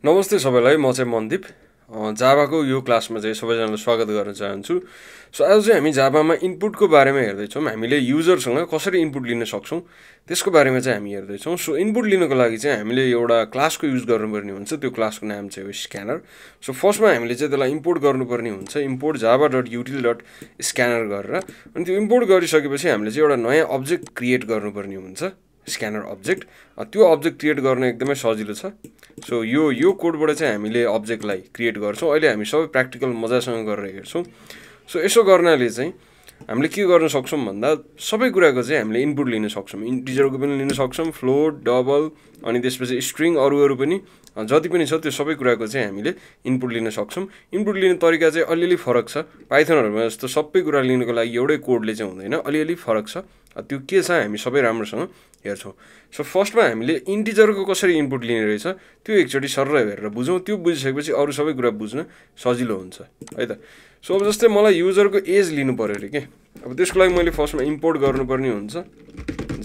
नमस्ते सबैलाई म चाहिँ मनदीप जाभाको यो क्लासमा चाहिँ सबैजनालाई स्वागत गर्न चाहन्छु। सो आज चाहिँ हामी जाभामा इनपुटको बारेमा हेर्दैछौँ। हामीले युजरसँग कसरी इनपुट लिन सक्छौँ त्यसको बारेमा चाहिँ हामी हेर्दैछौँ। सो इनपुट लिनको लागि चाहिँ हामीले एउटा क्लासको युज गर्नुपर्ने हुन्छ। त्यो क्लासको नाम चाहिँ हो स्क्यानर। सो फर्स्टमा हामीले चाहिँ त्यसलाई इम्पोर्ट गर्नुपर्ने हुन्छ। इम्पोर्ट java.util.scanner गरेर अनि त्यो इम्पोर्ट गरिसकेपछि हामीले चाहिँ एउटा नयाँ अब्जेक्ट क्रिएट गर्नुपर्ने हुन्छ। स्क्यानर अब्जेक्ट त्यो अब्जेक्ट क्रिएट गर्न एकदमै सजिलो छ। सो यो कोडबाट चाहिँ हामीले अब्जेक्टलाई क्रिएट गर्छौँ। अहिले हामी सबै प्र्याक्टिकल मजासँग गरेर हेर्छौँ। सो यसो गर्नाले चाहिँ हामीले के गर्न सक्छौँ भन्दा सबै कुराको चाहिँ हामीले इनपुट लिन सक्छौँ। इन्टिजरको पनि लिन सक्छौँ, फ्लोट, डबल अनि त्यसपछि स्ट्रिङ अरू पनि जति पनि छ त्यो सबै कुराको चाहिँ हामीले इनपुट लिन सक्छौँ। इनपुट लिने तरिका चाहिँ अलिअलि फरक छ। पाइथनहरूमा जस्तो सबै कुरा लिनको लागि एउटै कोडले चाहिँ हुँदैन, अलिअलि फरक छ। त्यो के छ हामी सबै राम्रोसँग हेर्छौँ। सो फर्स्टमा हामीले इन्टिजरको कसरी इनपुट लिने रहेछ त्यो एकचोटि सरर हेरेर बुझौँ। त्यो बुझिसकेपछि अरू सबै कुरा बुझ्न सजिलो हुन्छ है त। सो अब जस्तै मलाई युजरको एज लिनु पऱ्यो अरे के। अब त्यसको लागि मैले फर्स्टमा इम्पोर्ट गर्नुपर्ने हुन्छ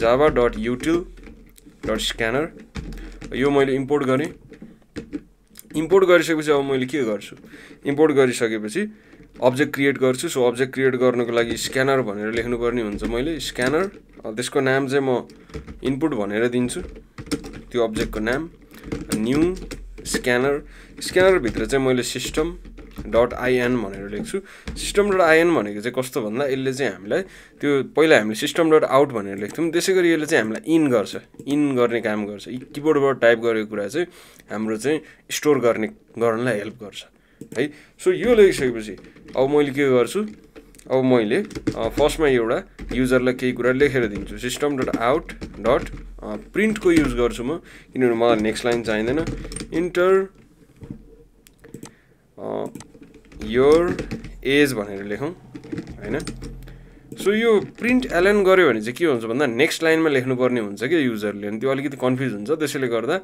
java.util.scanner। यो मैले इम्पोर्ट गरेँ। इम्पोर्ट गरिसकेपछि अब मैले के गर्छु, इम्पोर्ट गरिसकेपछि अब्जेक्ट क्रिएट गर्छु। सो अब्जेक्ट क्रिएट गर्नको लागि स्क्यानर भनेर लेख्नुपर्ने हुन्छ। मैले स्क्यानर त्यसको नाम चाहिँ म इनपुट भनेर दिन्छु, त्यो अब्जेक्टको नाम न्यू स्क्यानर। स्क्यानरभित्र चाहिँ मैले system.in भनेर लेख्छु। system.in भनेको चाहिँ कस्तो भन्दा यसले चाहिँ हामीलाई त्यो पहिला हामीले system.out भनेर लेख्थ्यौँ, त्यसै गरी यसले चाहिँ हामीलाई इन गर्छ, इन गर्ने काम गर्छ। किबोर्डबाट टाइप गरेको कुरा चाहिँ हाम्रो चाहिँ स्टोर गर्नलाई हेल्प गर्छ है। सो यो लेखिसकेपछि अब मैले के गर्छु, अब मैले फर्स्टमा एउटा युजरलाई केही कुरा लेखेर दिन्छु। system.out.printको युज गर्छु म, किनभने मलाई नेक्स्ट लाइन चाहिँदैन। इन्टर योर एज भनेर लेखौँ होइन। सो यो प्रिन्ट एलएन गऱ्यो भने चाहिँ के हुन्छ भन्दा नेक्स्ट लाइनमा लेख्नुपर्ने हुन्छ कि युजरले, अनि त्यो अलिकति कन्फ्युज हुन्छ। त्यसैले गर्दा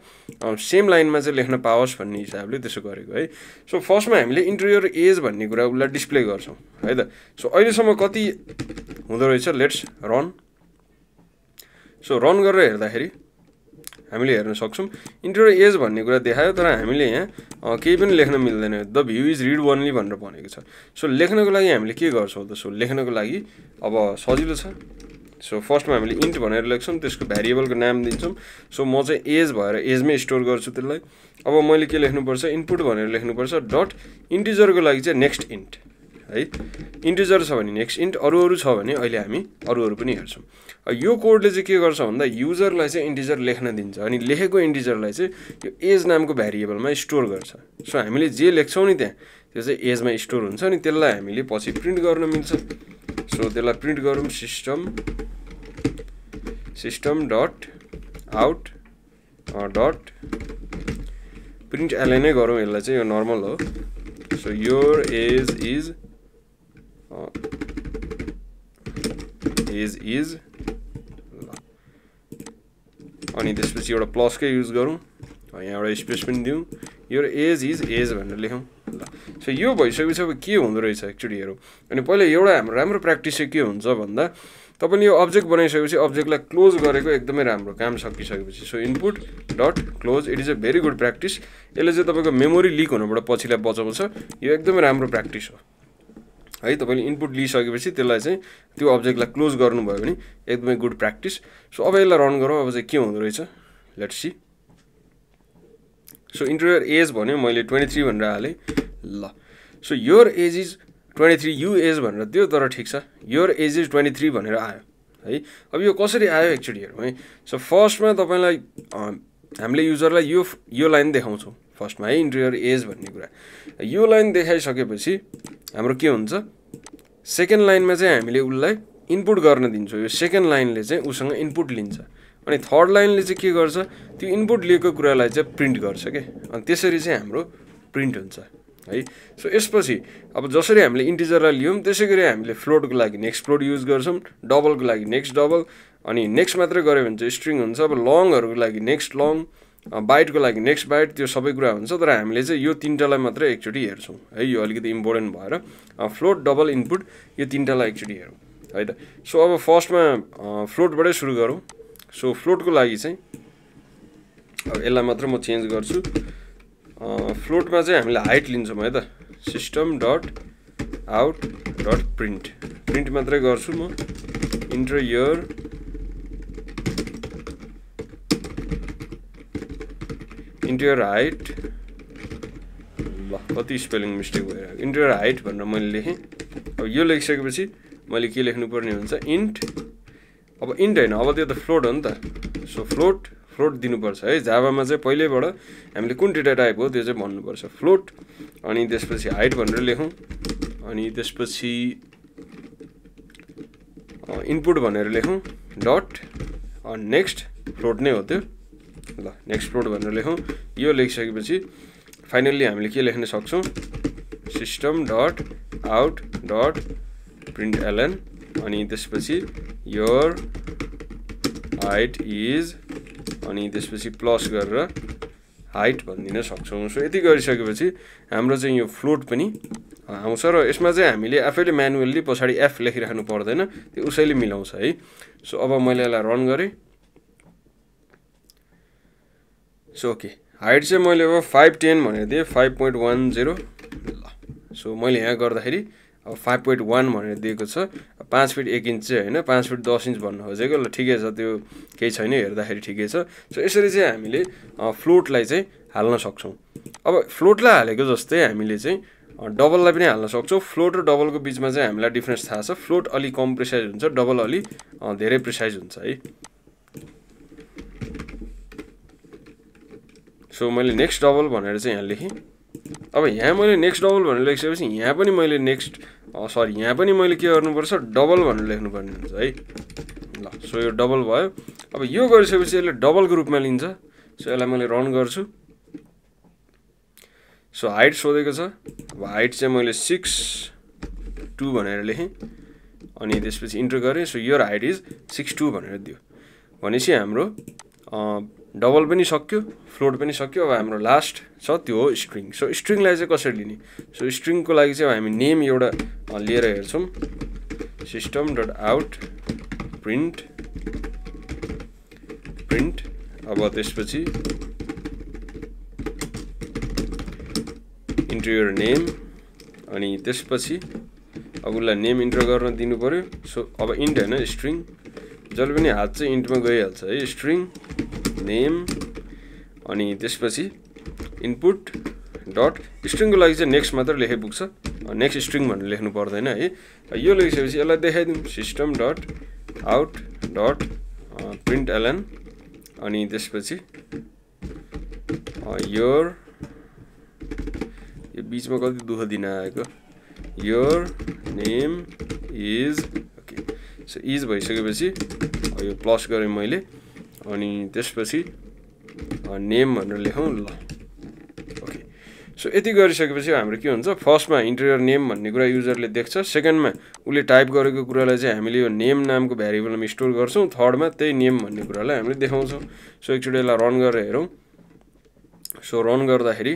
सेम लाइनमा चाहिँ लेख्न पाओस् भन्ने हिसाबले त्यसो गरेको है। सो फर्स्टमा हामीले इन्टर योर एज भन्ने कुरा उसलाई डिस्प्ले गर्छौँ है त। सो अहिलेसम्म कति हुँदो रहेछ, लेट्स रन। सो रन गरेर हेर्दाखेरि हामीले हेर्न सक्छौँ इन्टर एज भन्ने कुरा देखायो, तर हामीले यहाँ केही पनि लेख्न मिल्दैन। The view is read only भनेर भनेको छ। सो लेख्नको लागि हामीले के गर्छौँ त, सो लेख्नको लागि अब सजिलो छ। सो फर्स्टमा हामीले इन्ट भनेर लेख्छौँ, त्यसको भ्यारिएबलको नाम दिन्छौँ। सो म चाहिँ एज भएर एजमै स्टोर गर्छु त्यसलाई। अब मैले के लेख्नुपर्छ, इनपुट भनेर लेख्नुपर्छ डट इन्टिजरको लागि चाहिँ नेक्स्ट इन्ट है। इन्टिजर छ भने नेक्स्ट इन्ट, अरू छ भने अहिले हामी अरू पनि हेर्छौँ। यो कोडले चाहिँ के गर्छ भन्दा युजरलाई चाहिँ इन्टिजर लेख्न दिन्छ, अनि लेखेको इन्टिजरलाई चाहिँ यो एज नामको भ्यारिएबलमा स्टोर गर्छ। सो हामीले जे लेख्छौँ नि त्यहाँ त्यो चाहिँ एजमा स्टोर हुन्छ, अनि त्यसलाई हामीले पछि प्रिन्ट गर्न मिल्छ। सो त्यसलाई प्रिन्ट गरौँ, system.out.println नै गरौँ यसलाई चाहिँ, यो नर्मल हो। सो योर एज इज अनि त्यसपछि एउटा प्लसकै युज गरौँ, यहाँ एउटा स्पेस पनि दिउँ, यो एज भनेर लेखौँ ल। सो यो भइसकेपछि अब के हुँदो रहेछ एक्चुअली हेरौँ। अनि पहिला एउटा हाम्रो राम्रो प्र्याक्टिस चाहिँ के हुन्छ भन्दा तपाईँले यो अब्जेक्ट बनाइसकेपछि अब्जेक्टलाई क्लोज गरेको एकदमै राम्रो काम सकिसकेपछि। So input dot close, it is a very good practice. यसले चाहिँ तपाईँको मेमोरी लिक हुनबाट पछिलाई बचाउँछ। यो एकदमै राम्रो प्र्याक्टिस हो है। तपाईँले इनपुट लिइसकेपछि त्यसलाई चाहिँ त्यो अब्जेक्टलाई क्लोज गर्नुभयो भने एकदमै गुड प्र्याक्टिस। सो अब यसलाई रन गरौँ, अब चाहिँ के हुँदो रहेछ let's see. So enter your age भन्यो, मैले 23 भनेर हालेँ ल। So your age is 23, you age भनेर दियो तर ठिक छ, योर एज इज 23 भनेर आयो है। अब यो कसरी आयो एक्चुअली हेरौँ है। सो फर्स्टमा तपाईँलाई हामीले युजरलाई यो लाइन देखाउँछौँ फर्स्टमा है, इन्टर योर एज भन्ने कुरा। यो लाइन देखाइसकेपछि हाम्रो के हुन्छ, सेकेन्ड लाइनमा चाहिँ हामीले उसलाई इनपुट गर्न दिन्छौँ। यो सेकेन्ड लाइनले चाहिँ उसँग इनपुट लिन्छ, अनि थर्ड लाइनले चाहिँ के गर्छ, त्यो इनपुट लिएको कुरालाई चाहिँ प्रिन्ट गर्छ क्या। अनि त्यसरी चाहिँ हाम्रो प्रिन्ट हुन्छ है। सो यसपछि अब जसरी हामीले इन्टिजरलाई लियौँ त्यसै गरी हामीले फ्लोटको लागि नेक्स्ट फ्लोट युज गर्छौँ, डबलको लागि नेक्स्ट डबल, अनि नेक्स्ट मात्रै गऱ्यो भने चाहिँ स्ट्रिङ हुन्छ। अब लङहरूको लागि नेक्स्ट लङ, बाइटको लागि नेक्स्ट बाइट, त्यो सबै कुरा हुन्छ। तर हामीले चाहिँ यो तिनवटालाई मात्रै एकचोटि हेर्छौँ है। यो अलिकति इम्पोर्टेन्ट भएर फ्लोट, डबल, इनपुट यो तिनवटालाई एकचोटि हेरौँ है त। सो अब फर्स्टमा फ्लोटबाटै सुरु गरौँ। सो फ्लोटको लागि चाहिँ अब यसलाई मात्र म चेन्ज गर्छु, फ्लोटमा चाहिँ हामीले हाइट लिन्छौँ है त system dot out dot print मात्रै गर्छु म इन्टर इयर हाइट ल कति स्पेलिङ मिस्टेक भइरहेको इन्टर हाइट भनेर मैले लेखेँ अब यो लेखिसकेपछि मैले के लेख्नुपर्ने हुन्छ इन्ट अब इन्ट होइन अब त्यो त फ्लोट हो नि त सो फ्लोट दिनुपर्छ है जाभामा चाहिँ पहिल्यैबाट हामीले कुन डेटा टाइप हो त्यो चाहिँ भन्नुपर्छ फ्लोट अनि त्यसपछि हाइट भनेर लेखौँ अनि त्यसपछि इनपुट भनेर लेखौँ डट नेक्स्ट फ्लोट नै हो त्यो ल नेक्स्ट फ्लोट भनेर लेखौँ यो लेखिसकेपछि फाइनल्ली हामीले के लेख्न सक्छौँ system dot out dot print LN अनि त्यसपछि योर हाइट इज अनि त्यसपछि प्लस गरेर हाइट भनिदिन सक्छौँ सो यति गरिसकेपछि हाम्रो चाहिँ यो फ्लोट पनि आउँछ र यसमा चाहिँ हामीले आफैले म्यानुअल्ली पछाडि एफ लेखिराख्नु पर्दैन त्यो उसैले मिलाउँछ है सो अब मैले यसलाई रन गरेँ सो ओके हाइट चाहिँ मैले अब 510 भनेर दिएँ 5.10 ल सो मैले यहाँ गर्दाखेरि अब 5.1 भनेर दिएको छ 5 फिट 1 इन्च चाहिँ होइन 5 फिट 10 इन्च भन्नु खोजेको ल ठिकै छ त्यो केही छैन हेर्दाखेरि ठिकै छ सो यसरी चाहिँ हामीले फ्लोटलाई चाहिँ हाल्न सक्छौँ अब फ्लोटलाई हालेको जस्तै हामीले चाहिँ डबललाई पनि हाल्न सक्छौँ फ्लोट र डबलको बिचमा चाहिँ हामीलाई डिफ्रेन्स थाहा छ फ्लोट अलि कम प्रिसाइज हुन्छ डबल अलि धेरै प्रिसाइज हुन्छ है सो मैले नेक्स्ट डबल भनेर चाहिँ यहाँ लेखेँ अब यहाँ मैले नेक्स्ट डबल भनेर लेखिसकेपछि यहाँ पनि मैले यहाँ पनि मैले के गर्नुपर्छ डबल भनेर लेख्नुपर्ने हुन्छ है ल सो यो डबल भयो अब यो गरिसकेपछि यसले डबलको रूपमा लिन्छ सो यसलाई मैले रन गर्छु सो हाइट सोधेको छ अब हाइट चाहिँ मैले 6'2" भनेर लेखेँ अनि त्यसपछि इन्टर गरेँ सो योर हाइट इज 6'2" भनेर दियो भनेपछि हाम्रो डबल पनि सक्यो फ्लोट पनि सक्यो अब हाम्रो लास्ट छ त्यो हो स्ट्रिङ सो स्ट्रिङलाई चाहिँ कसरी लिने सो स्ट्रिङको लागि चाहिँ हामी नेम एउटा लिएर हेर्छौँ सिस्टम डट आउट प्रिन्ट अब त्यसपछि इन्टर योर नेम अनि त्यसपछि अब उसलाई नेम इन्टर गर्न दिनु पर्यो सो अब इन्ट होइन स्ट्रिङ जहिले पनि हात चाहिँ इन्टमा गइहाल्छ है स्ट्रिङ नेम अनि त्यसपछि इनपुट डट स्ट्रिङको लागि चाहिँ नेक्स्ट मात्र लेखे पुग्छ नेक्स्ट स्ट्रिङ भनेर लेख्नु पर्दैन है यो लेखिसकेपछि यसलाई देखाइदिउँ system dot out dot print LN अनि त्यसपछि यो बिचमा कति दुःख दिन आएको your name is okay so is भइसकेपछि यो प्लस गरेँ मैले अनि त्यसपछि नेम भनेर लेखौँ ल ओके सो यति गरिसकेपछि हाम्रो के हुन्छ फर्स्टमा इन्टर नेम भन्ने कुरा युजरले देख्छ सेकेन्डमा उसले टाइप गरेको कुरालाई चाहिँ हामीले यो नेम नामको भ्यारिएबलमा स्टोर गर्छौँ थर्डमा त्यही नेम भन्ने कुरालाई हामीले देखाउँछौँ सो एकचोटि यसलाई रन गरेर हेरौँ सो रन गर्दाखेरि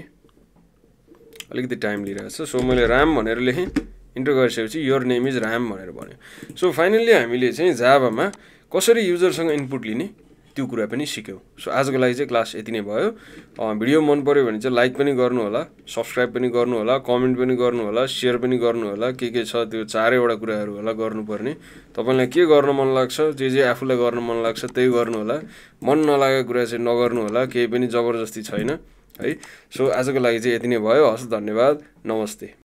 अलिकति टाइम लिइरहेछ सो मैले राम भनेर लेखेँ इन्टर गरिसकेपछि योर नेम इज राम भनेर भन्यो सो फाइनल्ली हामीले चाहिँ जाभामा कसरी युजरसँग इनपुट लिने त्यो कुरा पनि सिक्यौँ सो आजको लागि चाहिँ क्लास यति नै भयो भिडियो मन पर्यो भने चाहिँ लाइक पनि गर्नु होला सब्सक्राइब पनि गर्नु होला कमेन्ट पनि गर्नु होला सेयर पनि गर्नु होला के छ त्यो चारैवटा कुराहरू होला गर्नुपर्ने तपाईलाई के गर्न मन लाग्छ जे आफूलाई गर्न मन लाग्छ त्यही गर्नु होला मन नलागेको कुरा चाहिँ नगर्नु होला केही पनि जबरजस्ती छैन है सो आजको लागि चाहिँ यति नै भयो हस् धन्यवाद नमस्ते